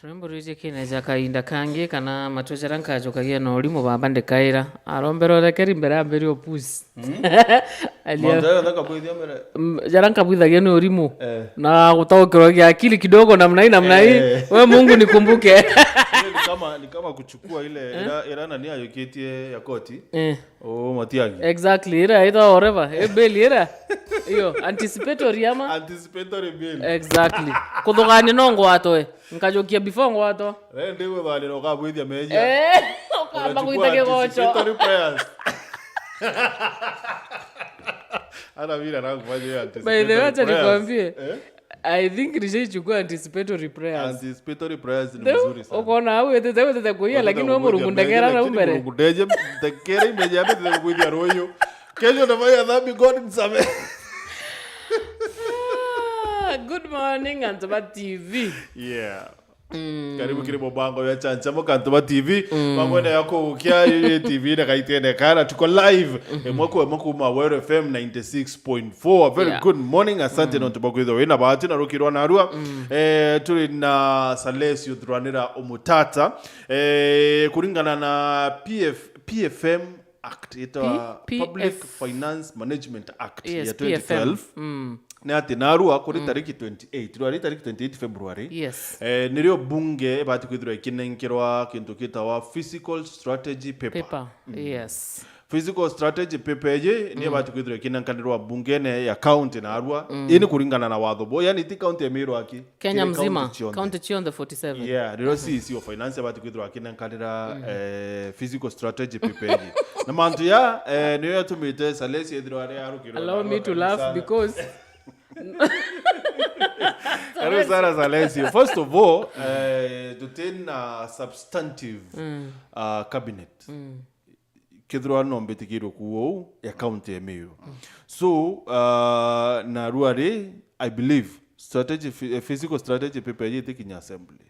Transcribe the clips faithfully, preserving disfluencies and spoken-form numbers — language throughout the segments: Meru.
Rwimbo rwiji kine ja kainda kangi, kana matu jaria nkajukagia na urimu baba ndikaira. Arombera urekeri mbere ambiri upusi. Alia- Mantu jaria ntakabwithia mbere. Mm, jaria nkabwithagia ni urimu. Eh. Na gutaukirwa gia akili kidogo namna hii, namna hii. Eh. We Mungu nikumbuke. Ni kama, ni kama kuchukua ile ira, ira nani ayukitie ya koti. Eh. Oh, Matiang'i. Exactly, ira ita whatever. E bail ira. Iyo, anticipatory ama? Anticipatory bail. Exactly. Kuthugania no ngwatwe. Nkajukia before ngwatwa. We ndi guthanira ukabwithia meja. Eh, ukamba gwita kigoco. Anticipatory prayers. Ana vira na kufanya anticipatory prayers. By the way, acha nikwambie. Eh? I think nishaichukua anticipatory prayers. Anticipatory prayers ni mzuri sana. Ukaona au wetete, wetete kuia, lakini we Murungu ndegera na umbere. Murungu ndeje, ndekere imeje ambe tete kuithia ruyu. Kesho nafanya dhambi, God nisamehe. Ah, good morning, Antoba T V. Yeah. Mm. Karibu kiri mubango ya Chanchamo Kantuba T V. Mm. Mangwenda ya kugukia yuyu T V na kaitene kana tuko live. Mhm. Emwe kwa emwe kuma Weru F M ninety six point four. A very good morning. Asante nontu bwa kwithirwa wina bahati na rukirwa narua. Mm. Eh, turi na Salesio Thuranira Umutata. Eh, kuringana na P F, P F M Act, itwa P-, Public P F Finance Management Act ya twenty twelve. Yes, P F M. Mm. Ni ati narua kuri tariki twenty-eight, rwari tariki twenty-eight February. Yes. Eh, nirio bunge ibati kwithirwa ikinenkerwa kintu gitawa physical strategy paper. Paper, yes. Physical strategy paper iji ni ibati kwithirwa ikinenkanirwa bungene ya county narua. Ii ni kuringana na watho bo, yani ti county ya Meru aki. Kenya mzima, county cionthe. County cionthe forty-seven. Yeah, nirio C E C of Finance abati kwithirwa akinenkanira, eh, physical strategy paper iji. Na mantu ya, eh, niyo yatumite Salesi ethirwa ari arukirwa. Allow me to laugh because Karibu sana Salesi. First of all, eh, tutina substantive, uh, cabinet. Kethirwa no mbitikirwe kuu uu ya county ya Meru. So, uh, narua ri, I believe, strategy, phy-, eh, physical strategy paper iji itikinya assembly.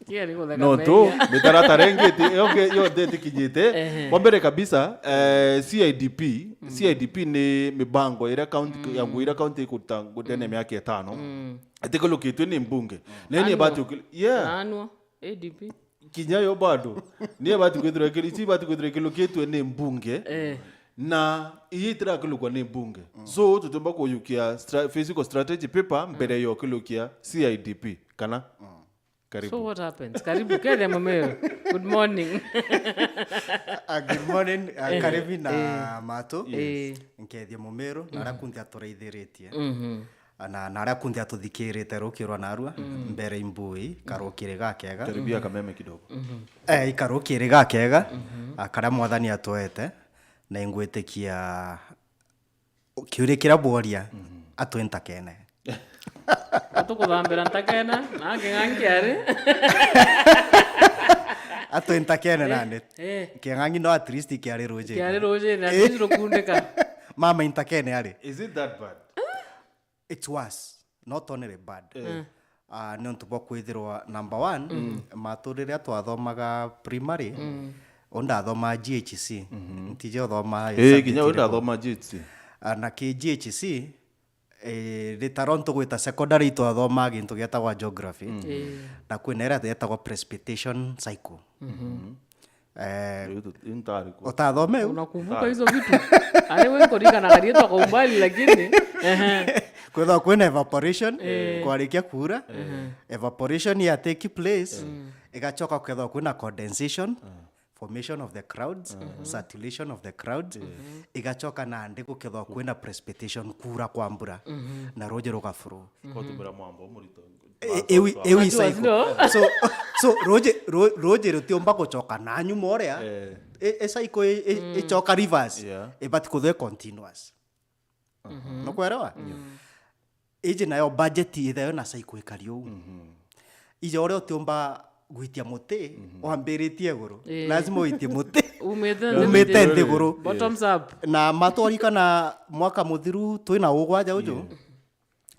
Kia ni gutheka. No tu, mitaratara ingi iti-, yonthe, yonthe itikinyite. Ehe. Kwa mbere kabisa, eh, C I D P, C I D P ni mibango iria county, ya ngugi iria county ikuruta ndene ya miaka itano. Itikulukitwe ni mbunge. Na ni ibati ukil-, yeah. Anwa, A D P. Kinya yo bado. Ni ibati kwithirwa ikili-, ici ibati kwithirwa ikilukitwe ni mbunge. Eh. Na ii itirakulukwa ni mbunge. So, tutiumba kuyukia stra-, physical strategy paper mbere ya ukilukia C I D P. Kana? Karibu. So what happens? Karibu, Kenya Mumeo. Good morning. Ah, good morning, ah, Karibi na Matu. Eh. Nkethia Mumero, na aria kunthe aturaithiritie. Mhm. Na, na aria kunthe atuthikirite rukirwa narua, mbere imbui, karukiri gakega. Karibia kameme kidogo. Eh, ikarukiri gakega, ah, karia Mwathani atwete, na ingwitikia kiuria kiria bworia, atwi ntakene. Atukuthambira ntakena, na king'ang'i kiari. Atwi ntakene nandi. Eh. King'ang'i no at least kiari rujini. Kiari rujini, at least rukundika. Mama intakene ari. Is it that bad? It's worse. Not only bad. Eh. Ah, ni untu bwa kwithirwa number one, matu riria twathomaga primary, u ndathomaa G H C. Ntiji uthoma. Eh, kinya u ndathoma G H C. Ah, na ki G H C, eh, ritaro ntu gwita secondary itwathomaa gintu gietagwa geography. Eh. Na kwina iria yetagwa precipitation cycle. Eh, riu tu-, riu ntari ku. Utathome u? Unakumbuka hizo vitu? Ari we nkuririkanaga riitwa kwa umbali, lakini, ehe. Kwithagwa kwina evaporation, eh, kwarikia kuura. Ehe. Evaporation ya take place, igacoka kwithagwa kwina condensation, formation of the clouds, circulation of the clouds, igacoka nandi gukethagwa kwina precipitation, kuura kwa mbura, na ruuji ruga flow. Kotumira mwambo murito. E-, ewi, ewi cycle. So, so, ruji, ru-, ruji rutiumba gucoka na nyuma uria, e, e cycle i-, i-, icoka reverse, ibati kuthwe continuous. Nukwelewa? Iji nayo budget ithayo na cycle ikari uu. Ija uria utiumba gwitia muti, wambiritie iguru. Lazima uitie muti. Umite nthiguru. Bottoms up. Na matwarikana mwaka muthiru twina ugwaja uju.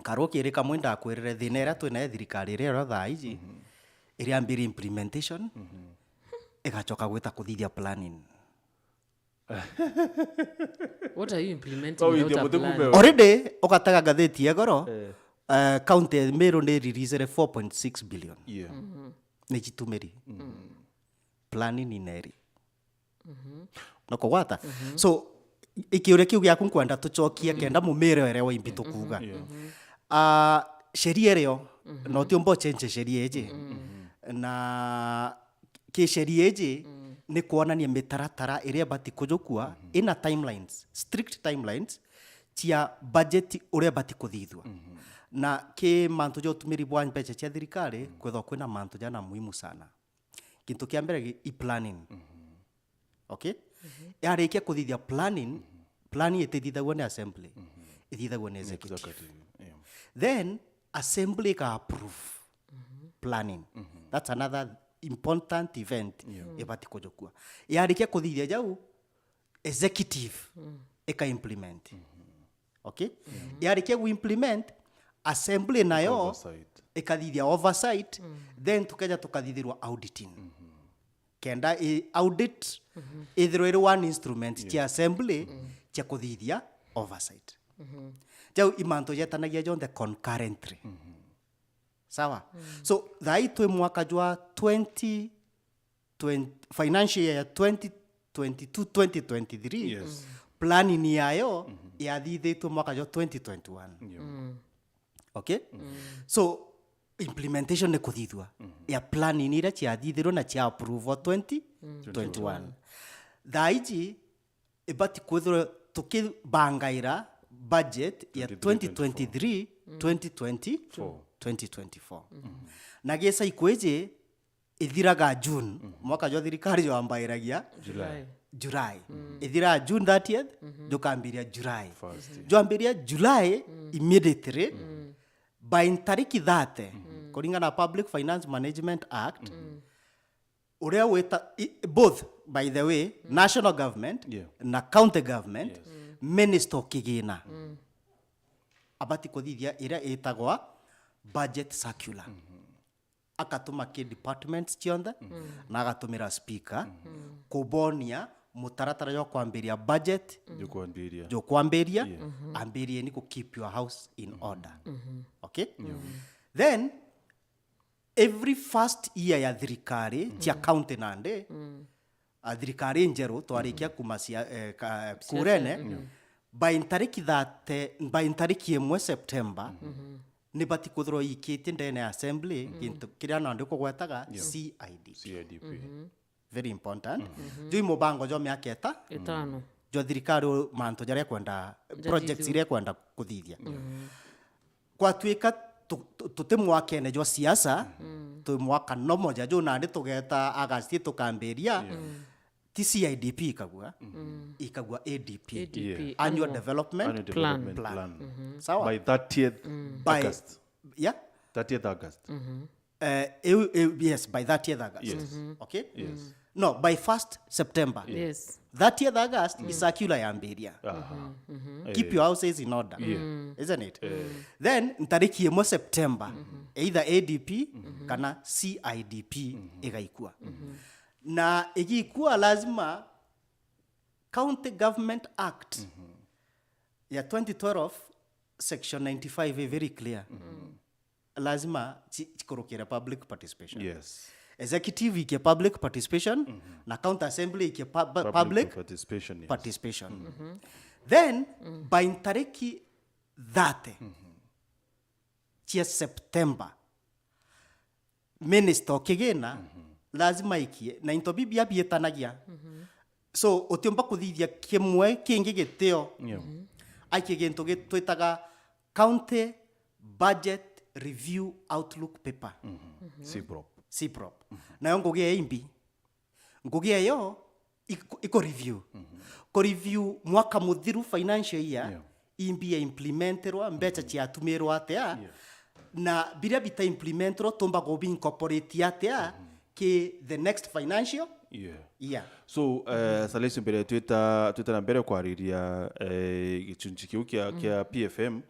Karukiri kamwe ndakwirire thina iria twinayo thirikari iria iro thaa iji, iriambiri implementation, igacoka gwita kuthithia planning. What are you implementing without a plan? Already, ugatega ngathiti ya igoro, Uh, county ya Meru ni release four point six billion. Yeah. Ni citumiri. Planning ni neri. Na kugwata. So, ikiuria kiu giaku nkwenda tucokie kenda mumire ere wa imbi tukuga. Yeah. Ah, sheria irio, no tiumba uchenje sheria iji. Na ki sheria iji ni kwonania mitaratara iria ibati kujukua ina timelines, strict timelines cia budget uria ibati kuthithua. Na ki mantu ja utumiri bwa mbeca cia thirikari, kwithwa kwina mantu jana muhimu sana. Gintu kia mbere gi-, i planning. Okay? Yarikia kuthithia planning, planning itithithagua ni assembly. Ithithagua ni executive. Executive, yeah. Then, assembly ika approve planning. That's another important event ibati kujukua. Yarikia kuthithia jau, executive ika implement. Okay? Yarikia gu implement, assembly nayo Oversight. Ikathithia oversight, then tukeja tukathithirwa auditing. Kenda i audit ithirwe iri one instrument cia assembly cia kuthithia oversight. Jau i mantu jetanagia jonthe concurrently. Sawa? So, thaa ii twi mwaka jwa twenty twenty, financial year ya twenty twenty-two twenty twenty-three, yes, planning yayo yathithitwe mwaka jwa twenty twenty-one. Yeah. Okay? So, implementation ni kuthithua ya planning iria ciathithirwe na cia approve twenty twenty-one. Thaa iji, ibati kwithirwa tukibangaira budget ya twenty twenty-three, twenty twenty, twenty twenty-four. Na gisa ikwiji ithiraga June, mwaka jwa thirikari jwambairagia July. July. Ithiraga June thirtieth, jukambiria July. First. Jwambiria July, immediately, by ntariki thirty, kuringana na Public Finance Management Act, uria wita, i-, both, by the way, national government, yeah, na county government, yes, minister o kigina abati kuthithia iria itagwa budget circular. Akatuma ki departments cionthe, na agatumira speaker kubonia mutaratara jwa kwambiria budget, jukwambiria, jukwambiria, yeah, ambirieni ku keep your house in order. Okay? Yeah. Then, every first year ya thirikari cia county nandi, a, thirikari njeru twarikia kuma cia, eh, ka-, kurene, by ntariki thirty, by ntariki imwe September, ni bati kwithirwa ikitie ndene ya assembly gintu kiria nandi kugwetaga C I D P. C I D P. Very important. Juu i mubango jwa miaka eta-, itano, jwa thirikari, u-, mantu jaria ekwenda, projects iria ekwenda kuthithia. Gwatuika tu-, tu-, tuti mwakene jwa siasa, twi mwaka nomo ja juu nandi tugeta August tukambiria, ti C I D P ikagua, ikagua A D P. A D P, yeah, annual, annual development, annual plan, development plan. Sawa? By thirtieth, by August. Yeah? Thirtieth August. Eh, eu-, eu-, yes, by thirtieth August. Yes. Okay? Yes. No, by first September. Yes. Thirtieth August is circular yambiria. Aha. Eh. Keep your houses in order. Yeah. Isn't it? Eh. Then, ntariki imwe September, either A D P kana C I D P igaikua. Na igikua lazima County Government Act ya twenty twelve, section ninety-five i very clear. Lazima ci-, cikurukire public participation. Yes. Executive ikie public participation, na county assembly ikie pu-, pu-, public participation, yes, participation. Then, by ntariki thirty cia September, minister o kigina lazima aikie, na into bibia bietanagia. So, utiumba kuthithia kimwe kingi gitio. Yeah. Aikie gintu gi-, twitaga County Budget Review Outlook Paper. CBROP. CBROP. Nayo ngugi ya imbi. Ngugi eyo iku-, iku review. Ku review mwaka muthiru, financial year, yeah, imbi ya implementerwa, mbeca ciatumirwa atia, yeah, na biria bita implementerwa tumba kubi incorporate atia ki the next financial, yeah, year. So, eh, Salesi, mbere twita, twita na mbere kwariria, eh, gicunji kiu kia, kia P F M,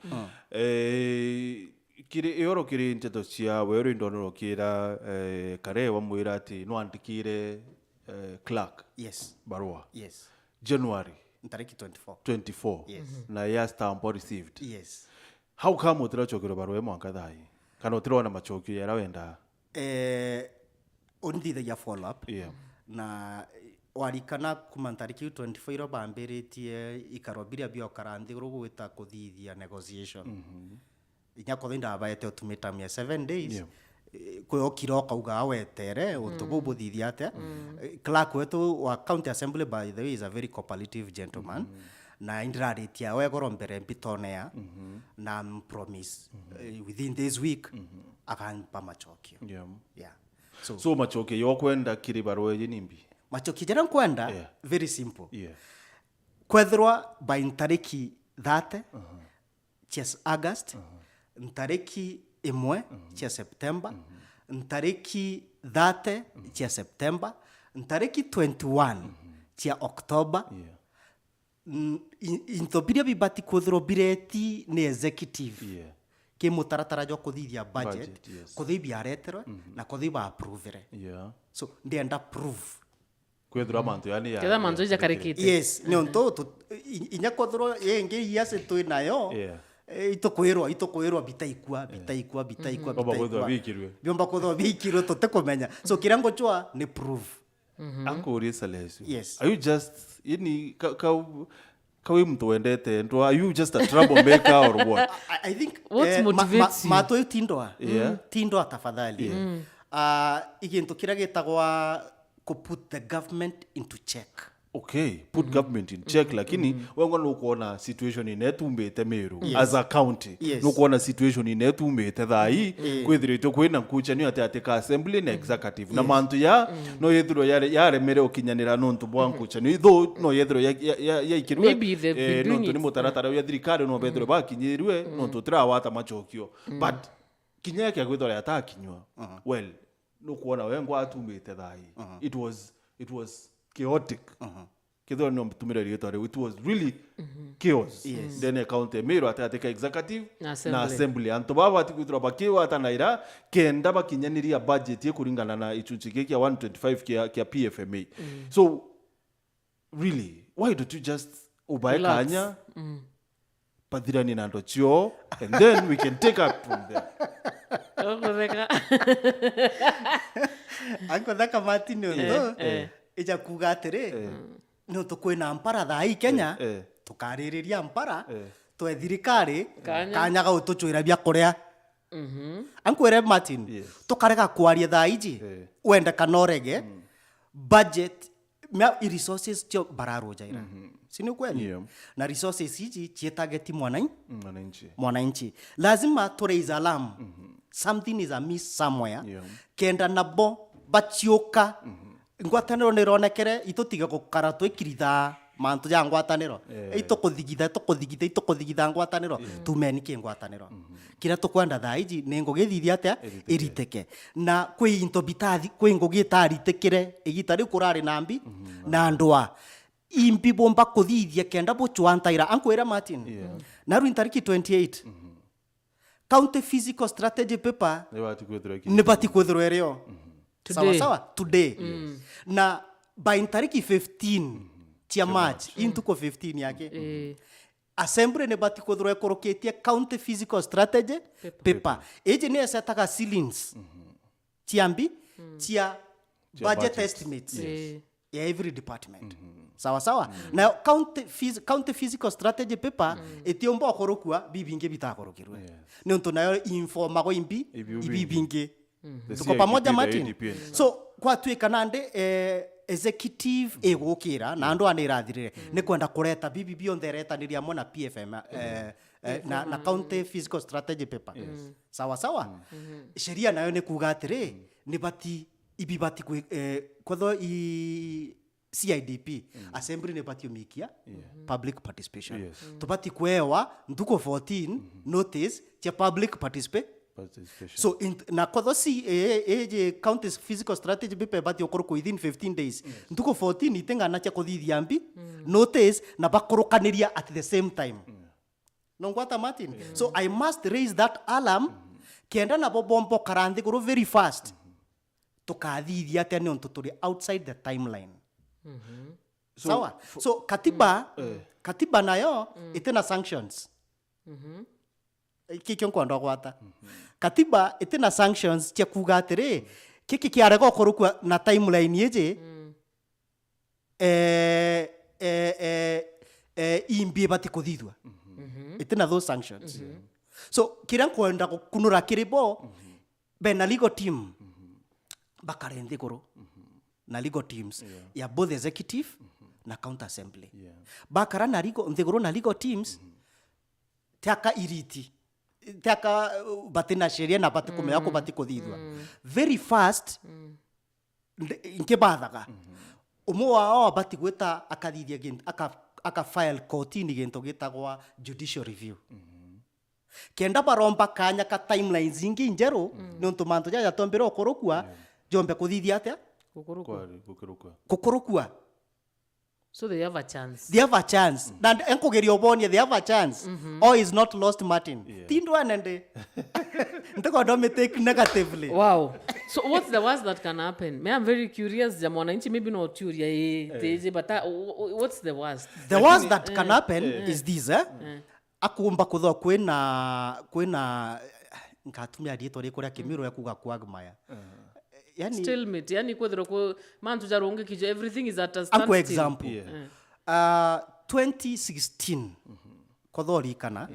eh, kiri ioro kiri nteto cia weru indonero kira, eh, Kare wamwira ati no andikire, eh, clerk, yes, barua. Yes. January. Ntariki twenty-four. Twenty-four. Yes. Na ya stamp received. Yes. How come utiracokerwa barua mwanka thaa ii? Kana utirona macokio jaria wendaa? Eh, unithithagia follow up. Yeah. Na, eh, warikana kuma ntariki twenty-four iria bambiritie ikaro biria biokara nthiguru gwita kuthithia negotiation. Inya kwethirwa indabaete ultimatum ya seven days. Yeah. Eh, kwi okira ukauga awetere untu buu buthithia atia. Eh, clerk wetu wa county assembly, by the way, is a very cooperative gentleman. Na indiraritie awe goro mbere mbitonea na promise, eh, within this week akampa macokio. Yeah. Yeah. So, So macokio jokwenda kiri barua iji nimbi? Macokio jaria nkwenda, Yeah. very simple. Yeah. Kwethirwa by ntariki thirty cia s- August, ntariki imwe cia September, ntariki thirty cia September, ntariki twenty-one cia October. Yeah. N- in- into biria bibati kwithirwa bireti ni executive Yeah. ki mutaratara jwa kuthithia budget, Budget, yes. kuthi biareterwe na kuthi ba approvere. Yeah. So ndienda proof. Kwethirwa mantu yani ya Ketha mantu ijakarikite. Yes, ni untu tu- i- inya kwithirwa ingi iasi twi nayo. Yeah. Eh, itukwirwa itukwirwa bitaikua bitaikua bitaikua Baba kwethirwa bitaikua. Bikirwe. Biomba kwithirwa bikirwe tutikumenya. So kiria ngucwa ni proof. Ankurie Salesu. Yes. Are you just, yani, ka, ka, ka wi mtu wendete ndwa? Are you just a troublemaker or what? I, I think What eh, ma- motivates ma- you? Matwe tindwa. Yeah. Tindwa tafadhali. Ah, igintu kiria gitagwa ku put the government into check. Okay, put government in check, lakini wengwa nukwona situation inetumbite Meru Yes. as a county. Yes. Nukwona situation inetumbite thaa ii, kwithiritwe kwina nkuchanio ati ati ka assembly na executive. Na mantu ya no yethirwa yare- yaremere ukinyanira nontu bwa nkuchanio. Though no yethirwa ya- ya- ya- yaikirwe, Maybe they've been eh, doing nontu it. Ni mutaratara uya thirikari no bethirwe bakinyirwe, nontu tirawata machokio. But kinya kia kwithirwa yatakinywa, well, nukwona wengwa atumbite thaa ii. It was, it was chaotic. Kethirwa ni mtumire riitwa riu, it was really chaos. Yes. Ndene county Meru ati ati ka executive Na na assembly. Assembly. Antu baba bati kwithirwa bakiwatanaira kenda bakinyaniria budget ikuringana na ichunchi giki kia one twenty-five kia, kia P F M A. So, really, why don't you just ubae Relax. Kanya, bathiranie na ndo cio, and then we can take up from there. Ukutheka. Ankutheka Martin untu eh. ija kuga atiri, nontu kwina mpara thaa ii Kenya, Eh, eh. Tukaririria mpara, Eh. twe thirikari, Kanya. Kanya ga utuchwira bia kuria. Mhm. Ankwire Martin, Yes. Tukarega kwaria thaa iji, Eh. wende kana urege, budget, mea i resources cio bararujaira. Si ni ukweli? Yeah. Na resources iji cietageti mwananchi, Mm, mwananchi. Mwananchi. Lazima tu raise alarm. Something is amiss somewhere. Yeah. Kenda nabo baciuka. Ngwataniro ni ironekere, itutige gukara twikirithaa mantu ja ngwataniro. Eh. Itukuthigitha, itukuthigitha, itukuthigitha ngwataniro. Tumeni ki ngwataniro. Kiria tukwenda thaa iji ni ngugi ithithia atia? Iritike. Iritike. Na kwi into bitathi, kwi ngugi itaritikire, igita riu kurari na mbi, na ndwa. Imbi bumba kuthithia kenda buchwa ntaira. Ankwira Martin. Yeah. Na riu ntariki twenty-eight. County physical strategy paper Ni bati kwithirwa iki- ni bati kwithirwa irio. Today. Sawa sawa? Today. Na by ntariki fifteen cia March, ii ntuku fifteen yake. Eh. Assembly ni bati kwithirwa ikurukitie county physical strategy paper. Iji ni esetaga ceilings cia mbi, cia Cia budget budget. Estimates Eh. ya every department. Sawa sawa? Na county phys-, county physical strategy paper itiumba ukurukua bibingi bitakurukirwe. Yes. Ni untu nayo informago imbi, Ibi- ibi bingi. The Tuko pamoja, C I D P Martin? depends. So, kwatuika nandi, eh, executive igukira na andu ani irathirire, ni kwenda kureta bibi bionthe iretaniria amwe na P F M, eh, eh, na, na county physical strategy paper. Sawa sawa? Sheria nayo ni kuuga atiri, ni bati, ibi bati kwi-, eh, kwethwa i C I D P, assembly ni bati umikia public participation. Yes. Tubati kuewa ntuku fourteen notice cia public participa-, Participation. So, in, na kwethwa si, eh, eh, je counties physical strategy paper bati ukorwo within fifteen days. Ntuku fourteen iting'ana cia kuthithia mbi, notice, na bakurukaniria at the same time. Nongwata Martin? So, I must raise that alarm, kenda nabo bomba ukara nthiguru very fast. Tukathithia atia ni untu turi outside the timeline? So, Sawa? So, katiba, katiba nayo itina sanctions. Mhm. Kikio nkwenda gwata. Katiba itina sanctions cia kuuga atiri, kiki kiarega ukurukua na timeline iji, eh, eh, eh, eh, imbi ibati kuthithua. Itina those sanctions. So, kiria nkwenda gukunura kiri bo, bena legal team, bakare nthiguru na legal teams ya both executive na county assembly. Bakara na legal, nthiguru na legal teams, tiaka iriti, tiaka, uh, bati na sheria na bati kumenya ku bati kuthithua. Very fast, nde-, nkibathaga. Umwe wao abati gwita akathithia gintu, aka, aka file kotini gintu gitagwa judicial review. Kenda baromba kanya ka timelines ingi injeru, niuntu mantu jaja jatombire ukurukua, jombe kuthithia atia? Gukurukua. Kwari, gukirukua. Gukurukua. So they have a chance. They have a chance. Na nkugeria ubonie, they have a chance. All is not lost, Martin. Yeah. Tindwa nende. Ntikwenda umitake negatively. Wow. So what's the worst that can happen? Me, I'm very curious, ja mwananchi, maybe no turia, eh, teje, but uh, w-, w-, what's the worst? The worst that can happen is this, eh? Akumba kuthwa kwina, kwina, nkatumia riitwa rikuria Kimiru ya kuuga quagmire. Yani, stalemate, yani kwithirwa ku-, mantu jarungikijwe, everything is at a standstill. Uncle example. Yeah. Uh, twenty sixteen, kothorikana,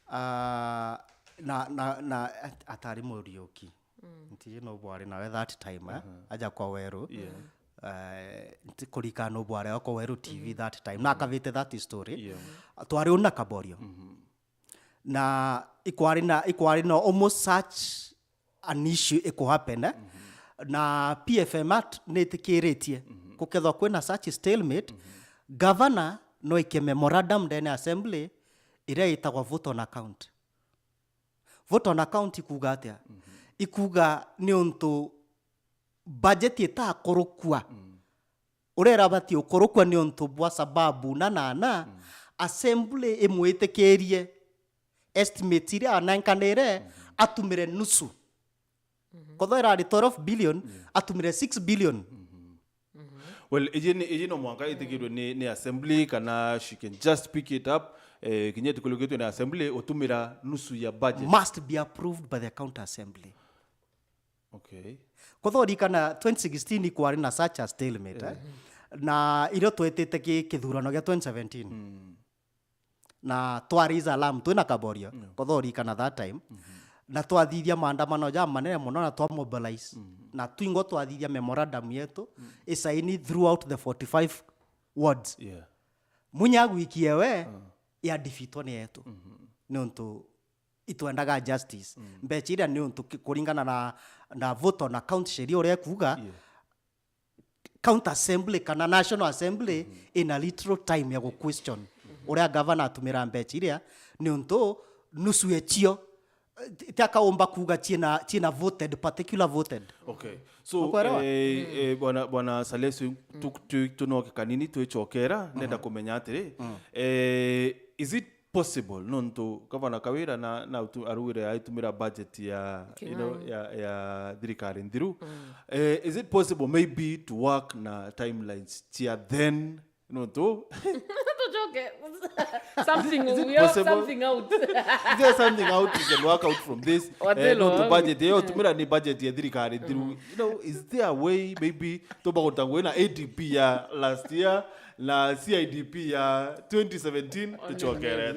uh, na, na, na at-, atari Muriuki. Ntiji no bwari nawe that time, eh? Aja kwa Weru. Yeah. Eh, nti kurikana no bwari kwa Weru T V that time. Na akavite that story. Yeah. Twari una Kaborio. Na ikwari na, ikwari na almost such an issue ikuhappen, eh? Na P F M Act nitikiritie gukethwa kwina such stalemate, governor no ike memorandum ndene assembly iria itagwa vote on account. Vote on account ikuuga atia? Ikuuga niuntu budget itakurukua. Uria irabati ukurukua niuntu bwa sababu na, na, na, assembly imwitikirie estimates iria anenkanire atumire nusu. Kotho irari twelve billion, atumire six billion. Well, iji ni, iji no mwanka itikirwe ni, ni assembly kana she can just pick it up, eh, kinya itikulukitwe ni assembly, utumira nusu ya budget. Must be approved by the county assembly. Okay. Kotho urikana twenty sixteen ikwari na such a stalemate, eh? Na irio twetete ki-, kithurano gia twenty seventeen. Na twa raise alarm twina Kaborio, kotho urikana that time. Na twathithia maandamano ja manene mono na twa mobilize. Na twingwa twathithia memorandum yetu, isaini throughout the forty-five wards. Yeah. Munya agwikie we, ya defeatwa ni yetu. Niuntu itwendaga justice. Mbecha iria niuntu ki-, kuringana na, na vote on account sheria uria ikuuga, county assembly kana national assembly ina literal time ya gu question uria governor atumira mbecha iria, niuntu nusu ecio, eh, ti, ti akaumba kuuga ciina, ciina voted, particular voted. Okay. So, eh, eh, bwana, bwana Salesu, tu, tu, tunoke kanini, twicokera, nenda kumenya atiri, eh, is it possible, nontu Gavana Kawira na, na utu-, arugire aitumira budget ya, you know, ya, ya thirikari nthiru. Eh, is it possible maybe to work na timelines cia then, nontu tucoke something, is it we work possible? Something out. Is there something out we can work out from this? Eh, nontu budget iyo tumira ni budget ya thirikari nthiru. You know, is there a way maybe tumba guta ngui na A D P ya last year, na C I D P ya twenty seventeen, tucokere.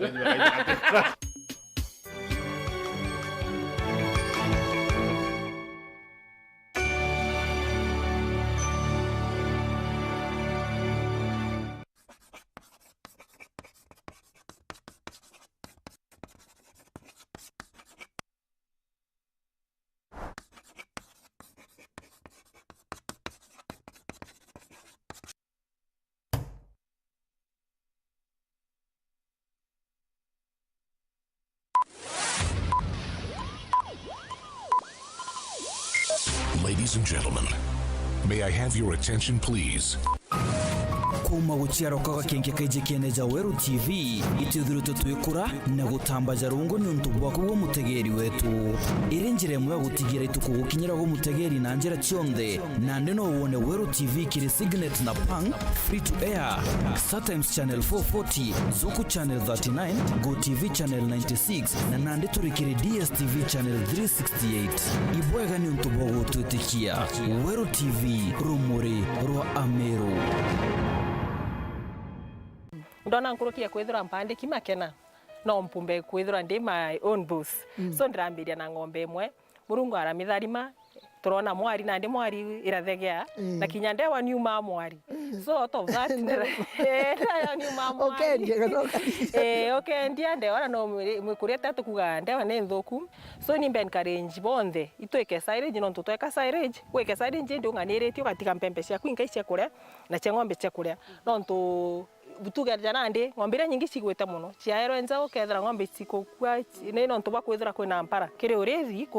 Ladies and gentlemen, may I have your attention, please? Kuuma guciarwa kwa gakenke kaiji kiene ja Weru T V, itwithiritwe twikura na gutambaja rungu niuntu bwaku gwe mutegeeri wetu. Iri njira imwe ya gutigira itukugukinyira gwe mutegeeri na njira cionthe. Nandi no wone Weru T V kiri Signet na Pang, free to air, StarTimes Channel four forty, Zuku Channel thirty-nine, Go T V Channel ninety-six, na nandi turi kiri D S T V Channel three sixty-eight. Ibwega niuntu bwa gutwitikia. Weru T V, rumuri rwa Ameru. Ndona nkuruki ya kwithirwa mpandiki makena, no mpumbe kwithirwa ndi my own boss. Mm. So ndirambiria na ng'ombe imwe, Murungu aramitharima, turona mwari, nandi mwari irathegea, mm, na kinya ndewa niumaa mwari. Mm. So out of that, eh, ndewa niumaa mwari. Ukendia kana ukaria. Eh, ukendia ndewa na no mwiri-, mwikuria tetu kuga ndewa ni nthuku. So ni mbe encourage bonthe, itwike silage nontu tweka silage, gwike silage indi ung'aniritie ugatiga mpembe ciaku inkai cia kuria na cia ng'ombe cia kuria. Nontu tuge ja nandi, ng'ombe iria nyingi cigwite mono, ciaerwe nja, ukethira ng'ombe cikukua, ci-, ni nontu bwa kwithira kwina mpara. Kiri urithi, ku-,